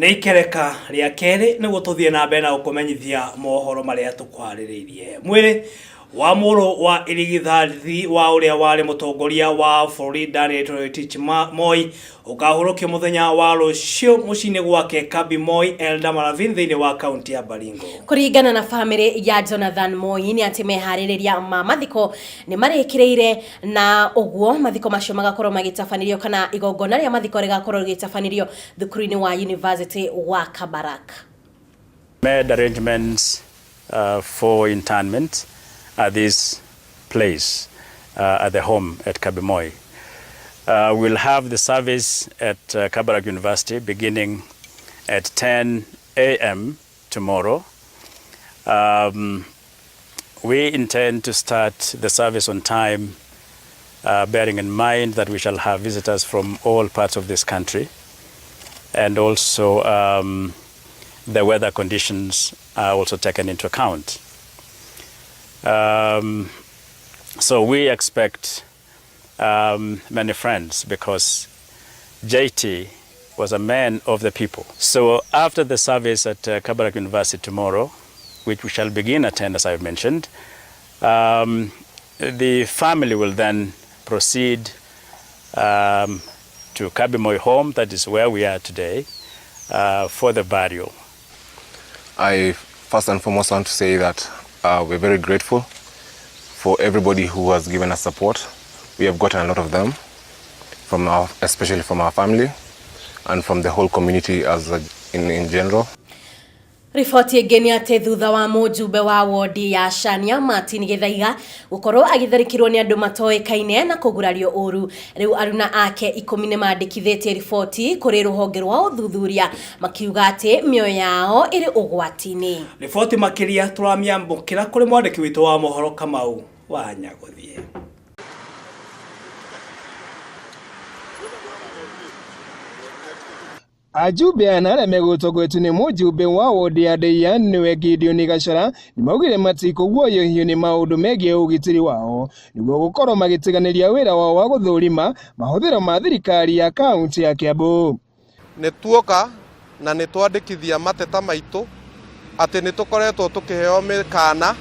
Nĩ ikereka rĩa kerĩ nĩguo tũthiĩ na mbere na gũkũmenyithia mohoro marĩa tũkũharĩrĩirie. Mwĩrĩ wa mũrũ wa irigithathi wa ũrĩa warĩ mũtongoria wa bũrũri Daniel Toroitich Moi ũkahurũkio mũthenya wa rũciũ mũciĩ-inĩ gwake Kambi Moi Eldama Ravine thĩinĩ wa kaunti ya Baringo. Kũringana na famĩlĩ ya Jonathan Moi nĩ atĩ meharĩrĩria ma mathiko nĩ marĩkĩrĩire na ũguo mathiko macio magakorwo magĩtabanĩrio kana igongona rĩa mathiko rĩgakorwo rĩgĩtabanĩrio thukuru-inĩ wa University wa Kabarak. Made arrangements for internment at this place at the home at Kabimoi. We'll have the service at Kabarak University beginning at 10 a.m. tomorrow. We intend to start the service on time, bearing in mind that we shall have visitors from all parts of this country, and also the weather conditions are also taken into account. So we expect many friends because JT was a man of the people. So after the service at Kabarak University tomorrow, which we shall begin at 10 as I've mentioned, the family will then proceed to Kabimoi home, that is where we are today, for the burial. I first and foremost want to say that we're very grateful for everybody who has given us support. We have gotten a lot of them, especially from our family and from the whole community in general. Riboti ĩngĩ nĩ atĩ thutha wa mũjumbe wa wodi ya Shania Martin Gĩthaiga gũkorwo agĩtharĩkĩrwo nĩ andũ matoĩkaine na kũgurario ũru, rĩu aruna ake 10 nĩ mandĩkithĩtie riboti kũrĩ rũhonge rwa ũthuthuria makiuga atĩ mĩoyo yao ĩrĩ ũgwati-inĩ. Riboti makĩria tũramĩamũkĩra kũrĩ mwandĩki witũ wa mohoro Kamau wa Nyagũthiĩ. Ajumbe ana arĩa megũtongoretio nĩ mũjumbe wa wodi ya Ndeiya nĩwe Gideon Gachara nĩmaugire matikũguoyohio nĩ maũndũ megiĩ ũgitĩri wao nĩguo gũkorwo magĩtiganĩria wĩra wao wa gũthũrima mahũthĩro ma thirikari ya kaunti ya Kiambu. Nĩ tuoka na nĩ twandĩkithia mateta maitũ atĩ nĩ tũkoretwo tũkĩheo mĩkana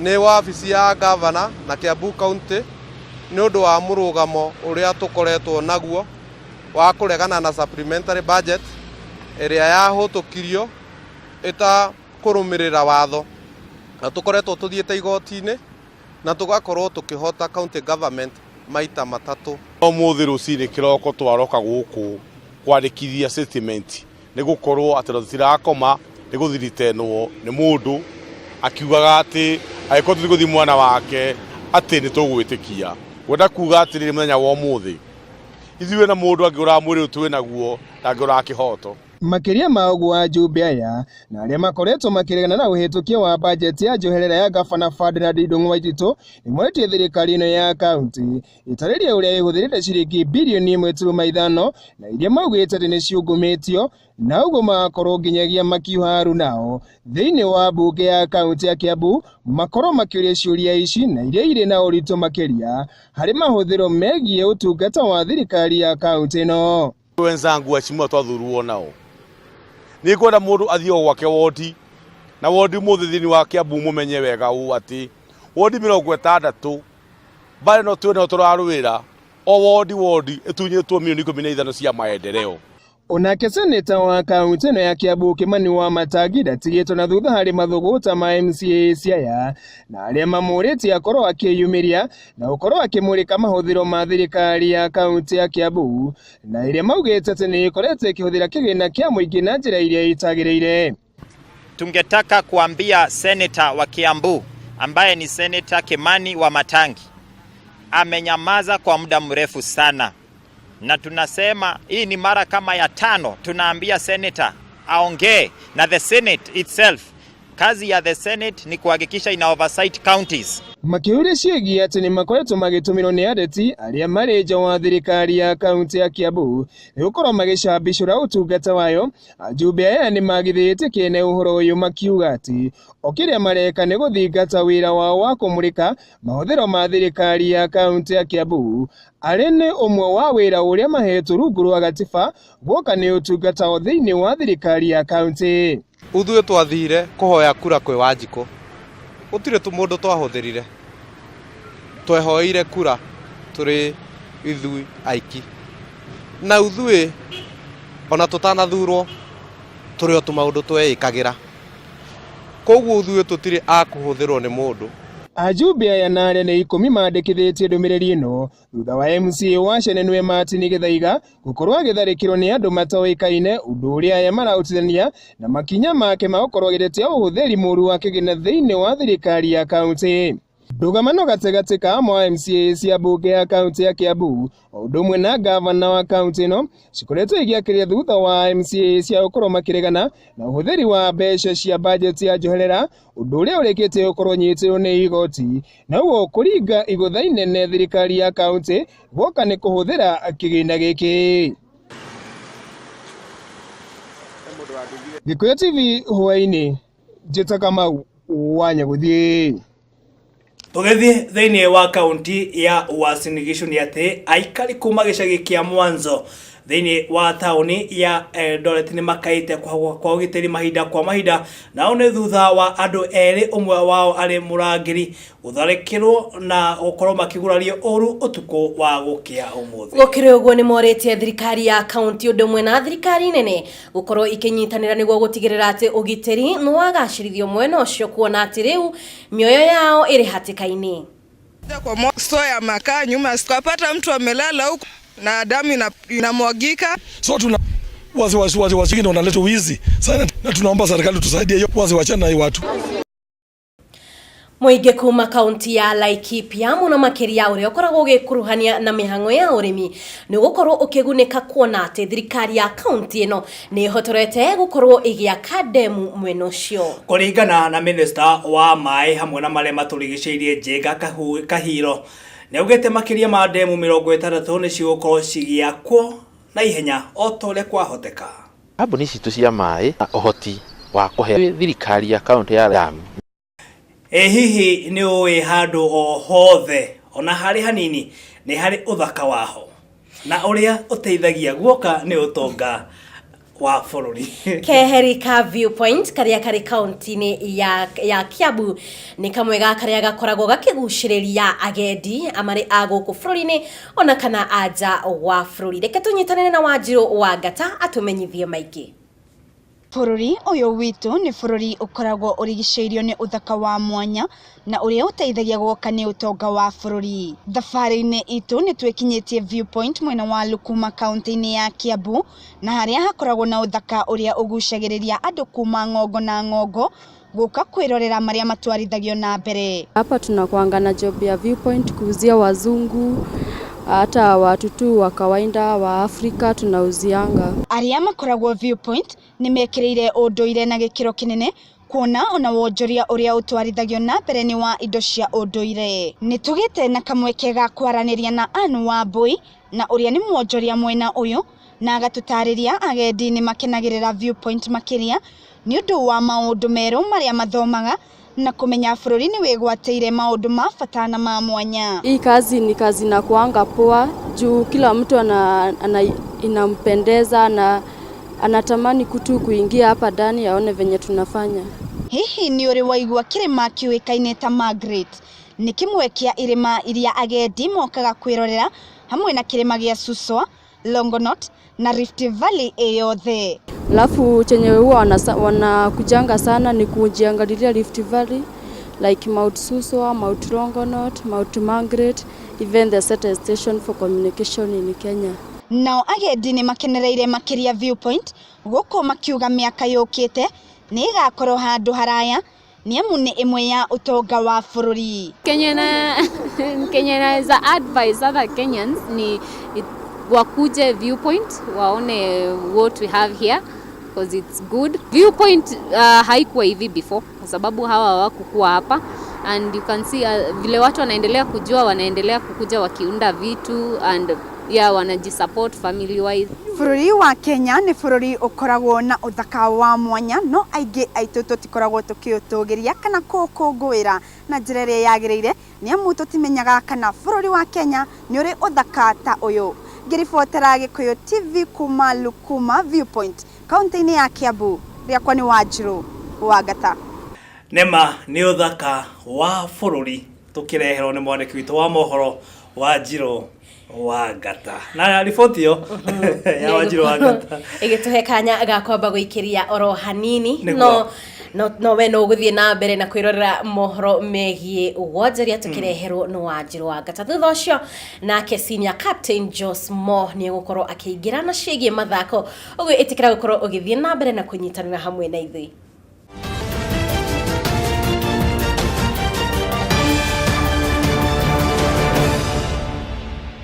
nĩ wabici ya gavana na Kiambu County nĩ ũndũ wa mũrũgamo ũrĩa tũkoretwo naguo wa kũregana na supplementary budget ĩrĩa yahũtũkirio ĩtakũrũmĩrĩra watho, na tũkoretwo tũthiĩte igoti-inĩ na tũgakorwo tũkĩhota county government maita matatũ. Ũmũthĩ rũcinĩ kĩroko twaroka gũkũ kwandĩkithia statement nĩ gũkorwo atĩ tũtirakoma nĩ gũthiritenwo nĩ mũndũ akiugaga atĩ angĩkorwo tũtigũthiĩ mwana wake atĩ nĩ tũgwĩtĩkia. Ngwenda kuga atĩrĩrĩ mũthenya wa ũmũthĩ ithuĩ na mũndũ angĩũraga mwĩrĩ ũyũ twĩ naguo ndangĩũraga kĩhoto. Makĩria ma ũguo ajumbe aya na arĩa makoretwo makĩregana na ũhĩtũkia wa bajeti ya njoherera ya gavana Ferdinand Ndung'u Waititu nĩmorĩtie thirikari ĩno ya kaunti ĩtarĩrie ũrĩa ĩhũthĩrĩte ciringi birioni 1.5 na iria maugĩte atĩ nĩciungumĩtio na ũguo magakorwo nginyagia makiuha arunao thĩinĩ wa mbunge ya kaunti ya Kiambu makorwo makĩũria ciũria ici na iria irĩ na ũritũ makĩria harĩ mahũthĩro megiĩ ũtungata wa thirikari ya kaunti ĩno. Wenzangu waheshimiwa twathurwo nao nĩ ngwenda mũndũ athiĩ o gwake wodi na wodi mũthĩ thĩinĩ wa Kiambu mũmenye wega ũũ atĩ wodi 60 mbara ĩno twĩ nayo tũrarũĩra o wodi wodi ĩtunyĩtwo milioni 15 cia maendeleo. Onake seneta wa kaunti ĩno ya Kiambu Kimani wa Matangi ndatigĩtwo na thutha harĩ mathũgũta ma MCA Siaya na arĩa mamũrĩtie akorwo akĩyumĩria na gũkorwo akĩmũrĩka mahũthĩro ma thirikari ya kaunti ya Kiambu na ĩrĩa maugĩte atĩ nĩ ĩkoretwo ĩkĩhũthĩra kĩgĩna kĩa mũingĩ na njĩra iria itagĩrĩire. Tungetaka kuambia seneta wa Kiambu ambaye ni Seneta Kimani wa Matangi amenyamaza kwa muda mrefu sana, na tunasema hii ni mara kama ya 5 tunaambia seneta aongee na the Senate itself. Kazi ya the Senate ni kuhakikisha ina oversight counties. Makĩũria ciĩgiĩ atĩ nĩ makoretwo magĩtũmĩrwo nĩ ateti arĩa marĩ nja wa thirikari ya kaunti ya Kiambu nĩ gũkorwo magĩcambicũra ũtungata wayo. Ajumbe aya nĩ magithĩtie kĩene ũhoro ũyũ makiuga atĩ o kĩrĩa mareka nĩ gũthingata wĩra wao wa kũmũrĩka mahũthĩro ma thirikari ya kaunti ya Kiambu arĩ nĩ ũmwe wa wĩra ũrĩa mahetwo rungu rwa gatiba guoka nĩ ũtungata o thĩinĩ wa thirikari ya kaunti. Uthuĩ twathire kũhoya kura kwĩ Wanjikũ, gũtirĩ mũndũ twahũthĩrire, twehoeire kura tũrĩ ithuĩ aiki, na uthuĩ ona tũtanathurwo tũrĩ o tũmaũndũ tweĩkagĩra, koguo uthuĩ tũtirĩ a kũhũthĩrwo nĩ mũndũ. Ajumbe aya na arĩa nĩ 10 mandĩkithĩtie ndũmĩrĩri ĩno thutha wa MCA wa Shenenue Martin Gĩthaiga gũkorwo agĩtharĩkĩrwo nĩ andũ matoĩkaine, ũndũ ũrĩa aya maraũtithania na makinya make ma gũkorwo agĩtetea ũhũthĩri mũru wa kĩgĩna thĩinĩ wa thirikari ya kaunti. Ndũgamano gatagatĩ ka amwe a MCA cia mbunge ya kaunti ya Kiambu o ũndũ ũmwe na gavana wa kaunti ĩno cikoretwo igĩakĩria thutha wa MCA cia gũkorwo makĩregana na ũhũthĩri wa mbeca cia bajeti ya njoherera, ũndũ ũrĩa ũrĩkĩtie gũkorwo ũnyitĩrwo nĩ igoti na ũguo kũringa igũtha inene thirikari ya kaunti guoka nĩ kũhũthĩra kĩgĩna gĩkĩ. Gĩkũyũ TV hwaĩ-inĩ, Njĩta Kamau wa Nyagũthiĩ. Tũgĩthiĩ thĩinĩ wa kaunti ya Uasin Gishu nĩ atĩ aikari kuma gĩcagi kĩa Mwanzo thĩinĩ wa taũni ya Eldoret nĩ makaĩte kwa ũgitĩri mahinda kwa mahinda, nao nĩ thutha wa andũ erĩ ũmwe wao arĩ mũrangĩri gũtharĩkĩrwo na gũkorwo makĩgurario ũru ũtukũ wa gũkĩa ũmũthĩ. Gũkĩrĩ ũguo nĩ morĩtie thirikari ya kaunti ũndũ ũmwe na thirikari nene gũkorwo ikĩnyitanĩra nĩguo gũtigĩrĩra atĩ ũgitĩri nĩ wagacĩrithio mwena ũcio, kuona atĩ rĩu mĩoyo yao ĩrĩ hatĩka-inĩ. Kwa store ya makaa nyuma tukapata mtu amelala huko na damu inamwagika. So tuna wazi wanaleta wizi sana, na tunaomba serikali tusaidie hiyo wazi, wachana na watu. Mũingĩ kuma kaunti ya Laikipia mũno makĩria ũrĩa ũkoragwo ũgĩkuruhania na mĩhang'o ya ũrĩmi nĩ ũgũkorwo ũkĩgunĩka kuona atĩ thirikari ya kaunti ĩno nĩ ĩhotorete gũkorwo ĩgĩaka ndemu mwena ũcio. Kũringana na minista wa maĩ hamwe na marĩa matũrigicĩirie Njenga Kahiro nĩ augĩte makĩria ma ndemu 60 nĩ cigũkorwo cigĩakwo na ihenya o ta ũrĩa kwahoteka. Kambuni citũ cia maĩ na ũhoti wa kũhe thirikari ya kaunti ya Lamu. Ĩ hihi nĩ ũĩ handũ o hothe ona harĩ hanini nĩ harĩ ũthaka waho na ũrĩa ũteithagia guoka nĩ ũtonga wa bũrũri. Keheri ka Viewpoint karĩa karĩ kaunti-inĩ ya Kiambu nĩ kamwe ga karĩa gakoragwo gakĩgucĩrĩria agendi amarĩ a gũkũ bũrũri-inĩ ona kana a nja wa bũrũri. Reke tũnyitanĩre na Wanjirũ wa Ngata atũmenyithie maingĩ. Bũrũri ũyũ witũ nĩ bũrũri ũkoragwo ũrigicĩirio nĩ ũthaka wa mwanya na ũrĩa ũteithagia guoka nĩ ũtonga wa bũrũri. Thabarĩ-inĩ itũ nĩ twĩkinyĩtie Viewpoint mwena wa Lukuma kaunti-inĩ ya Kiambu na harĩa hakoragwo na ũthaka ũrĩa ũgucagĩrĩria andũ kuma ng'ongo na ng'ongo gũka kwĩrorera marĩa matwarithagio na mbere. Hapa tunakuanga na job ya Viewpoint kuuzia wazungu hata watu tu wa kawaida wa Afrika tunauzianga. Arĩa makoragwo Viewpoint nĩ mekĩrĩire ũndũire na gĩkĩro kĩnene kuona ona wonjoria ũrĩa ũtwarithagio na mbere nĩ wa indo cia ũndũire. Nĩ tũgĩte na kamweke ga kwaranĩria na Ann Wambui na ũrĩa nĩ mwonjoria mwena ũyũ na agatũtarĩria agendi nĩ makenagĩrĩra Viewpoint makĩria nĩ ũndũ wa maũndũ merũ marĩa mathomaga na kũmenya bũrũri nĩ wĩgwatĩire maũndũ ma bata na ma mwanya. Hii kazi ni kazi na kuanga poa juu kila mtu ana inampendeza na anatamani kutu kuingia hapa ndani aone venye tunafanya. Hihi nĩ ũrĩ waigua kĩrĩma kĩũĩkaine ta Margaret? Nĩ kĩmwe kĩa irĩma iria agendi mokaga kwĩrorera hamwe na kĩrĩma gĩa Suswa, Longonot na Rift Valley ĩyothe. Alafu chenye huwa wanakujanga sana ni kujiangalilia Rift Valley like Mount Suswa, Mount Longonot, Mount Margaret, even the satellite station for communication in Kenya. Nao agendi nĩ makenereire makĩria Viewpoint gũkũ makiuga mĩaka yũkĩte nĩ ĩgakorwo handũ haraya nĩ amu nĩ ĩmwe ya ũtonga wa bũrũri. Kenya naweza advise other Kenyans ni wakuje Viewpoint waone what we have here. because it's good. Viewpoint haikuwa hivi before kwa sababu hawa hawakukuwa hapa and you can see vile watu wanaendelea kujua, wanaendelea kukuja wakiunda vitu and yeah, wanajisupport family wise. Bũrũri wa Kenya nĩ bũrũri ũkoragwo na ũthaka wa mwanya no aingĩ aitũ tũtikoragwo tũkĩũtũgĩria kana kũũkũngũĩra na njĩra ĩrĩa yagĩrĩire nĩ amu tũtimenyaga kana bũrũri wa Kenya nĩ ũrĩ ũthaka ta ũyũ. Ngĩribotera Gĩkũyũ TV kuma Lukuma Viewpoint kaunti-inĩ ya Kiambu, rĩakwa nĩ Wanjirũ Wangata. Nĩma nĩ ũthaka wa bũrũri tũkĩreherwo nĩ mwandĩki witũ wa mohoro Wanjirũ Wangata na riboti ĩyo ya Wanjirũ Wangata ĩgĩtũhe kanya ga kwamba gũikĩria oro hanini. Nĩguo. No we no ũgũthiĩ na mbere na kwĩrorera mohoro megiĩ wonjoria tũkĩreherwo nĩ Wanjirũ Wangata. Thutha ũcio nake senior captain Jos Mo nĩ egũkorwo akĩingĩra na ciĩgiĩ mathako, ũguo ĩtĩkĩra gũkorwo ũgĩthiĩ na mbere na kũnyitanĩra hamwe na ithuĩ.